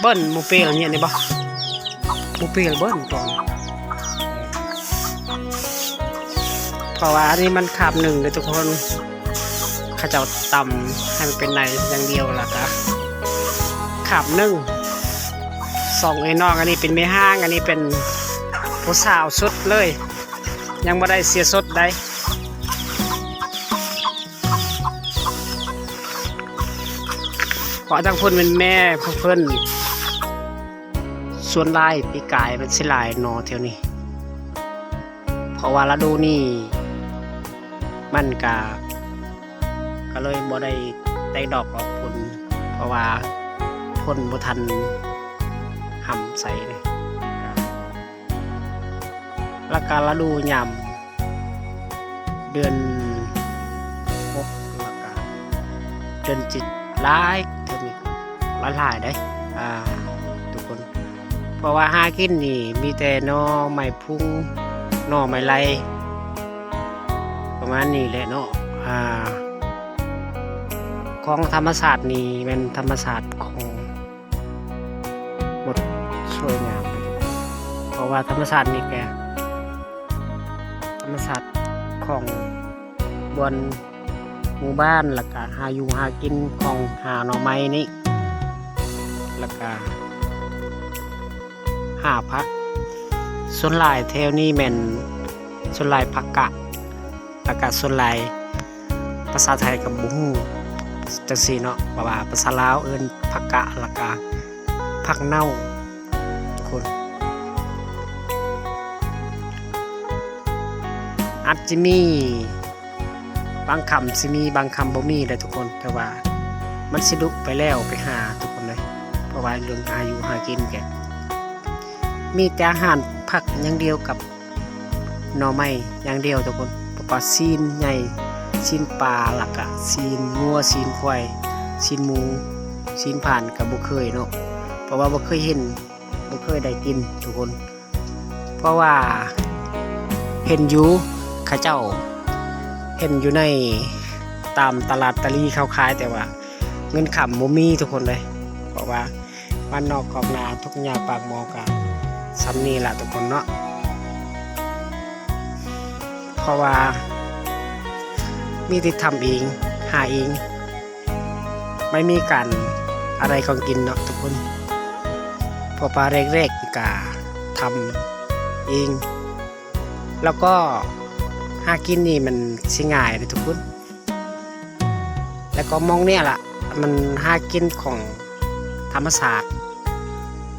ເບິ່ນໝູ່ເປລເນຍນີ້ບໍ່ ໝູ່ເປລເບິ່ນກ່ອນ ເພາະວ່າອັນນີ້ມັນຄາບໜຶ່ງເດ້ທຸກຄົນ ເຂົາເຈົ້າຕຳໃຫ້ມັນເປັນໃນຢ່າງດຽວ ແລ້ວກະຄາບໜຶ່ງ ສອງເອື້ອຍນ້ອງ ອັນນີ້ເປັນແມ່ຮ້າງ ອັນນີ້ເປັນຜູ້ສາວສຸດເລີຍ ຍັງບໍ່ໄດ້ເສຍສົດໃດ ເພາະທາງພຸ້ນແມ່ນແມ່ຂອງເພິ່ນ ສ່ວນຫຼາຍປີກາຍມັນຊິຫຼາຍໜໍ່ແຖວນີ້ ເພາະວ່າລະດູນີ້ມັນກະ ກະເລີຍບໍ່ໄດ້ແຕກດອກອອກຜົນ ເພາະວ່າຝົນບໍ່ທັນຮ່ຳໃສ່ເດ້ ແລ້ວກະລະດູຍາມເດືອນຫົກ ແລ້ວກະເດືອນເຈັດຫຼາຍ ເທື່ອນີ້ຫຼາຍໆເດ້ ອ່າ ທຸກຄົນ ເພາະວ່າຫາກິນນີ້ມີແຕ່ໜໍ່ໄມ້ພຸງ ໜໍ່ໄມ້ໄລ່ ປະມານນີ້ແຫຼະເນາະ ອ່າ ຂອງທຳມະຊາດນີ້ແມ່ນທຳມະຊາດຂອງ ໝົດສວຍງາມ ເພາະວ່າທຳມະຊາດນີ້ກະ ທຳມະຊາດຂອງບ່ອນໝູ່ບ້ານ ແລ້ວກະຫາຢູ່ຫາກິນຂອງຫາໜໍ່ໄມ້ນີ້ ແລ້ວກະຫາຜັກ ສ່ວນຫຼາຍແຖວນີ້ແມ່ນ ສ່ວນຫຼາຍຜັກກາດ ແລ້ວກະສ່ວນຫຼາຍ ພາສາໄທກໍບໍ່ຮູ້ຈັ່ງຊີ້ເນາະ ເພາະວ່າພາສາລາວເອີ້ນຜັກກາດ ແລ້ວກະຜັກເນົ່າ ທຸກຄົນ ອາດຈະມີ ບາງຄ່ຳຊິມີ ບາງຄ່ຳບໍ່ມີເດ້ທຸກຄົນ ແຕ່ວ່າມັນຊິດຸໄປແລ້ວໄປຫາທຸກຄົນເລີຍ ເພາະວ່າເລື່ອງຫາຢູ່ຫາກິນກະ ມີແຕ່ອາຫານຜັກຢ່າງດຽວກັບໜໍ່ໄມ້ຢ່າງດຽວທຸກຄົນ ເພາະວ່າຊີ້ນໃຫຍ່ ຊີ້ນປາ ແລ້ວກະຊີ້ນງົວ ຊີ້ນຄວາຍ ຊີ້ນໝູ ຊີ້ນຜານກະບໍ່ເຄີຍເນາະ ເພາະວ່າບໍ່ເຄີຍເຫັນ ບໍ່ເຄີຍໄດ້ກິນທຸກຄົນ ເພາະວ່າເຫັນຢູ່ ເຂົາເຈົ້າເຫັນຢູ່ໃນຕາມຕະຫຼາດຕະຫຼີເຂົາຂາຍ ແຕ່ວ່າເງິນຄຳບໍ່ມີທຸກຄົນເລີຍ ເພາະວ່າບ້ານນອກຄອກນາ ທຸກຍາກປາກໝໍ້ ກະສ່ຳນີ້ລະທຸກຄົນເນາະ ເພາະວ່າມີແຕ່ທຳເອງ ຫາເອງ ໄມ່ມີການອາໄລຂອງກິນເນາະທຸກຄົນ ເພາະວ່າແລກໆກະທຳເອງ ແລ້ວກໍຫາກິນນີ້ມັນຊິງ່າຍເດ້ທຸກຄົນ ແລ້ວກໍໝ່ອງເນີ້ຍລະ ມັນຫາກິນຂອງທຳມະຊາດ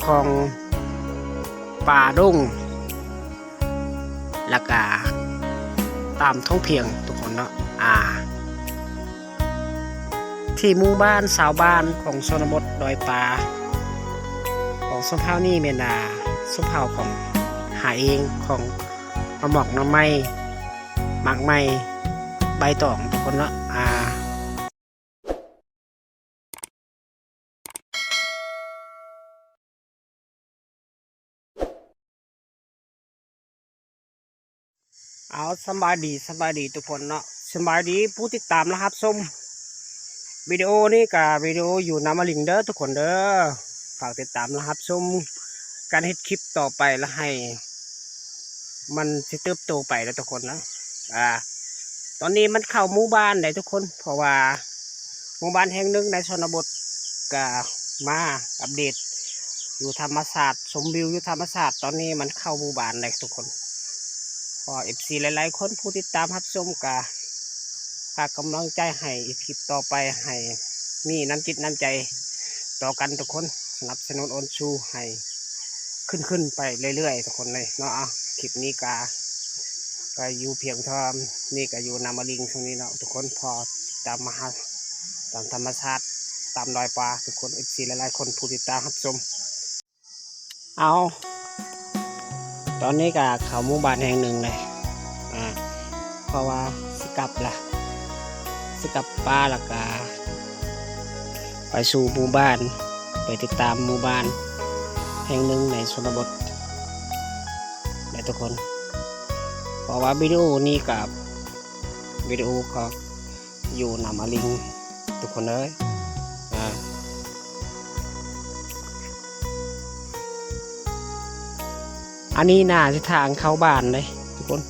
ຂອງປ່າດົງ ແລ້ວກະຕາມທົ່ງພຽງທຸກຄົນເນາະ ອ່າ ທີ່ໝູ່ບ້ານຊາວບ້ານຂອງຊົນນະບົດດອຍປາ ຂອງຊົນເຜົ່ານີ້ແມ່ນ ອ່າ ຊົນເຜົ່າຂອງຫາເອງ ຂອງໜໍ່ໝອກໜໍ່ໄມ້ ໝາກໄມ້ ໃບຕອງທຸກຄົນເນາະ ອ່າ ເອົາ ສະບາຍດີ ສະບາຍດີທຸກຄົນເນາະ ສະບາຍດີຜູ້ຕິດຕາມ ແລະ ຮັບຊົມວິດີໂອນີ້ກະວິດີໂອຢູ່ນຳອາລິງເດີທຸກຄົນເດີ ຝາກຕິດຕາມ ແລະ ຮັບຊົມການເຮັດຄລິບຕໍ່ໄປ ແລະ ໃຫ້ ມັນຊິເຕີບໂຕໄປເນາະທຸກຄົນເນາະ ອ່າ ຕອນນີ້ມັນເຂົ້າໝູ່ບ້ານແລ້ວທຸກຄົນ ເພາະວ່າໝູ່ບ້ານແຫ່ງໜຶ່ງໃນຊົນນະບົດກະມາອັບເດດຢູ່ທຳມະຊາດ ຊົມວິວຢູ່ທຳມະຊາດ ຕອນນີ້ມັນເຂົ້າໝູ່ບ້ານແລ້ວທຸກຄົນ ຂໍເອັຟຊີຫຼາຍໆຄົນຜູ້ຕິດຕາມຮັບຊົມກະ ຝາກກຳລັງໃຈໃຫ້ອີກຄລິບຕໍ່ໄປ ໃຫ້ມີນ້ຳຈິດນ້ຳໃຈຕໍ່ກັນທຸກຄົນ ສະໜັບສະໜູນໂອນຊູໃຫ້ຂຶ້ນໆໄປເລື້ອຍໆທຸກຄົນເລີຍເນາະ ຄລິບນີ້ກະ ກະຢູ່ພຽງເທົ່ານີ້ ກະຢູ່ນຳອາລິງຊ່ວງນີ້ເນາະທຸກຄົນ ພໍຕາມມາຫາ ຕາມທຳມະຊາດ ຕາມດອຍປາທຸກຄົນ ເອັຟຊີຫຼາຍໆຄົນຜູ້ຕິດຕາມຮັບຊົມ. ເອົາ ຕອນນີ້ກະເຂົ້າໝູ່ບ້ານແຫ່ງໜຶ່ງເລີຍ ອ່າ ເພາະວ່າຊິກັບລະ ຊິກັບປ່າ ແລ້ວກະໄປສູ່ໝູ່ບ້ານ ໄປຕິດຕາມໝູ່ບ້ານແຫ່ງໜຶ່ງໃນຊົນນະບົດເດີທຸກຄົນ ເພາະວ່າວິດີໂອນີ້ກະ ວິດີໂອຂອງ ຢູ່ນຳອາລິງທຸກຄົນເອີຍ ອ່າ ອັນນີ້ໜ້າຈະທາງເຂົ້າບ້ານເດ້ທຸກຄົນ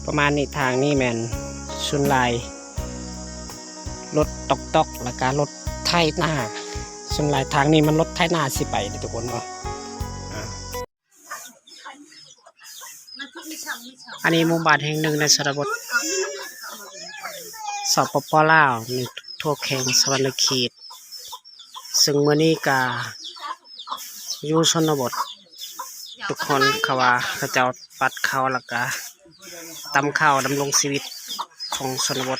ປະມານນີ້. ທາງນີ້ແມ່ນສ່ວນຫຼາຍລົດຕອກໆ ແລ້ວກະລົດໄຖນາ. ສ່ວນຫຼາຍທາງນີ້ມັນລົດໄຖນາຊິໄປເດ້ທຸກຄົນເນາະ. ອາ ອັນນີ້ໝູ່ບ້ານແຫ່ງໜຶ່ງໃນຊົນນະບົດ ສປປ ລາວ ໃນທົ່ວແຂວງສະຫວັນນະເຂດ. ເຊິ່ງມື້ນີ້ກະຢູ່ຊົນນະບົດທຸກຄົນ ເຂົາວ່າເຂົາເຈົ້າປັດເຂົ້າ ແລ້ວກະຕຳເຂົ້າດຳລົງຊີວິດຂອງຊົນນະບົດ.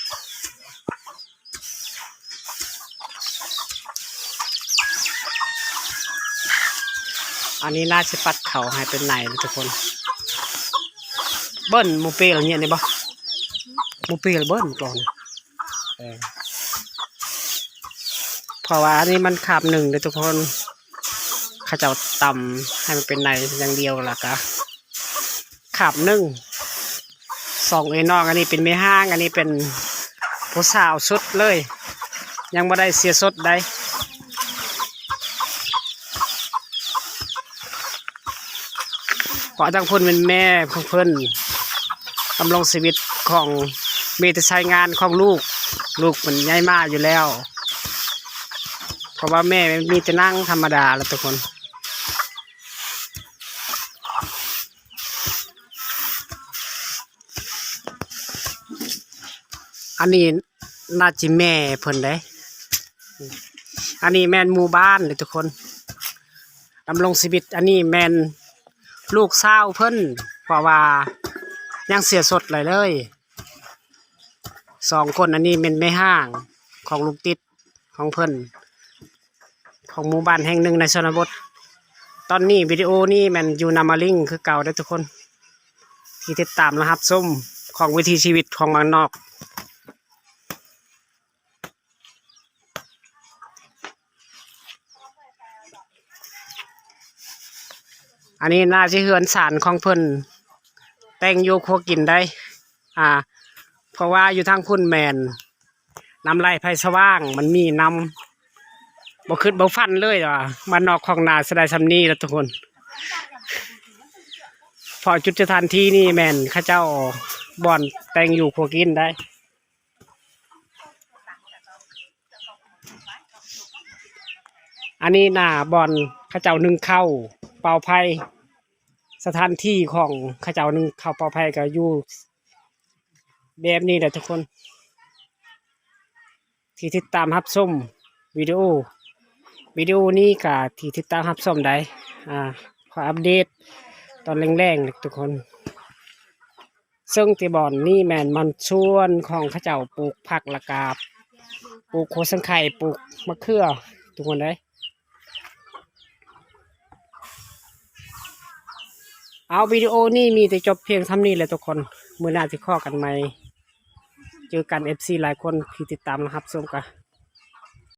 ອັນນີ້ໜ້າຊິປັດເຂົ້າໃຫ້ເປັນໃນເດ້ທຸກຄົນ. ເບິ່ນໝູ່ເປລເນຍນີ້ບໍ່? ໝູ່ເປລເບິ່ນກ່ອນ. ເອີ ເພາະວ່າອັນນີ້ມັນຄາບໜຶ່ງເດ້ທຸກຄົນ ເຂົາເຈົ້າຕຳໃຫ້ມັນເປັນໃນຢ່າງດຽວ ແລ້ວກະຄາບໜຶ່ງ ສອງເອື້ອຍນ້ອງ. ອັນນີ້ເປັນແມ່ຮ້າງ ອັນນີ້ເປັນຜູ້ສາວສຸດເລີຍ ຍັງບໍ່ໄດ້ເສຍສົດໃດ ເພາະທາງພຸ້ນແມ່ນແມ່ຂອງເພິ່ນ ດຳລົງຊີວິດຂອງ ມີແຕ່ໃຊ້ງານຂອງລູກ ລູກມັນໃຫຍ່ມາຢູ່ແລ້ວ ເພາະວ່າແມ່ມີແຕ່ນັ່ງທຳມະດາລະທຸກຄົນ. ອັນນີ້ໜ້າຈະແມ່ເພິ່ນເດ້. ອັນນີ້ແມ່ນໝູ່ບ້ານເດ້ທຸກຄົນ ດຳລົງຊີວິດ. ອັນນີ້ແມ່ນລູກສາວເພິ່ນ ເພາະວ່າຍັງເສຍສົດຫຼາຍເລີຍ ສອງຄົນ. ອັນນີ້ແມ່ນແມ່ຮ້າງຂອງລູກຕິດຂອງເພິ່ນ ຂອງໝູ່ບ້ານແຫ່ງໜຶ່ງໃນຊົນນະບົດ. ຕອນນີ້ວິດີໂອນີ້ແມ່ນຢູ່ນຳມາລິງຄືເກົ່າເດີ້ທຸກຄົນ ທີ່ຕິດຕາມ ແລະ ຮັບຊົມຂອງວິຖີຊີວິດຂອງບ້ານນອກ. ອັນນີ້ໜ້າຊິເຮືອນຊານຂອງເພິ່ນ ແຕ່ງຢູ່ຄົວກິນໄດ້ ອາ ເພາະວ່າຢູ່ທາງພຸ້ນແມ່ນ ນ້ຳໄຫຼໄຟສະຫວ່າງ ມັນມີນ້ຳ ບໍ່ຄິດບໍ່ຝັນເລີຍວ່າບ້ານນອກຂອງນາຊິໄດ້ຊ່ຳນີ້ລະທຸກຄົນ ເພາະຈຸດສະຖານທີ່ນີ້ແມ່ນເຂົາເຈົ້າບ່ອນແຕ່ງຢູ່ຄົວກິນໄດ້. ອັນນີ້ໜ້າບ່ອນເຂົາເຈົ້າໜຶ້ງເຂົ້າເປົ່າໄຟ ສະຖານທີ່ຂອງເຂົາເຈົ້າໜຶ້ງເຂົ້າເປົ່າໄຟກະຢູ່ແບບນີ້ແຫຼະທຸກຄົນ ທີ່ຕິດຕາມຮັບຊົມວິດີໂອ ວິດີໂອນີ້ກະທີ່ຕິດຕາມຮັບຊົມໄດ້ ອາ ຂໍອັບເດດຕອນແລງໆ ທຸກຄົນ. ເຊິ່ງທີ່ບ່ອນນີ້ແມ່ນມັນສວນຂອງເຂົາເຈົ້າປູກຜັກ ແລ້ວກະປູກຫົວສັງໄຄ ປູກມະເຂືອ ທຸກຄົນເອີຍ. ເອົາ ວິດີໂອນີ້ມີແຕ່ຈົບພຽງຊ່ຳນີ້ແຫຼະທຸກຄົນ ມື້ໜ້າຊິພໍ້ກັນໃໝ່ ເຈີກັນ ເອັຟຊີ ຫຼາຍຄົນທີ່ຕິດຕາມ ແລະ ຮັບຊົມກະ